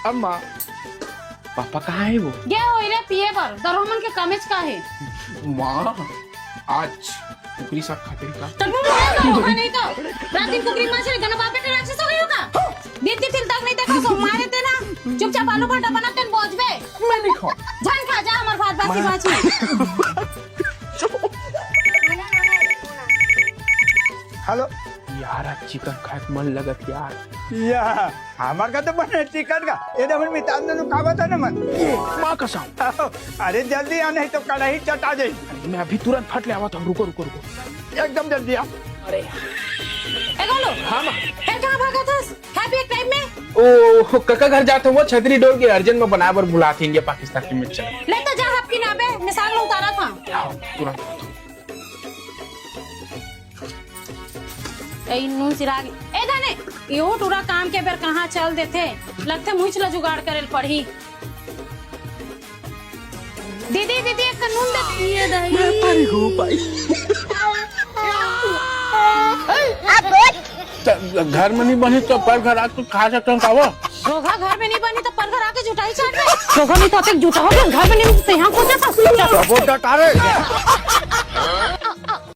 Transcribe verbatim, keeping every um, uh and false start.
अम्मा, पापा कहाँ हे वो? गे होही रे पिए बर, तोर हमन के कमेच का हे। माँ, आज कुकरी साग खाते हैं का? तब वो है तो होगा नहीं तो। रात दिन कुकरी मार से गना बापे के राक्षस हो गई होगा। दिन दिन तक नहीं देखा सो मारे ते ना। चुपचाप आलू भाटा बना तेन बोझबे। मैं नहीं खाऊं। झन खा जा हमर भात बासी मैं बाची। हेलो। यार, आज चिकन खाए के मन लगत यार। या, हमर का तो बने चिकन का। ए दे हमर मितान ने का बता ना मन। माँ कसम। अरे जल्दी आ, नहीं तो कढ़ाई चटा जाई। अरे, मैं अभी तुरंत फट ले आवत हूँ। रुको, रुको, रुको। एकदम जल्दी आ। अरे। ए गोलू। हाँ, माँ। ए, कहाँ भागा थस? खा पिए टाइम में? ओ, कका घर जात हूँ, वो छतरी डोल के अर्जेंट में बनाए बर बुलात हे इंडिया पाकिस्तान के मिर्चा। ले तो जा, हब की ना बे, मैं साग ला उतारा था। आओ, तुरंत। ए, नून सिरा गे। ए, धने, इहू टूरा काम के बेर कहाँ चल देथे? लगथे मुँहच ला जुगाड़ करे ल पड़ही। दीदी, दीदी, एक नून दे। ये दही। मैं परी हूँ, भाई। घर में नहीं बनी तो पर घर आके खा सकते हैं, का वो? घोघा घर में नहीं बनी तो पर घर आके जुटाई चाट में। घोघा नहीं तो जुटा हो गया, घर में नहीं तो यहाँ पहुँचा था। वो डटा रे।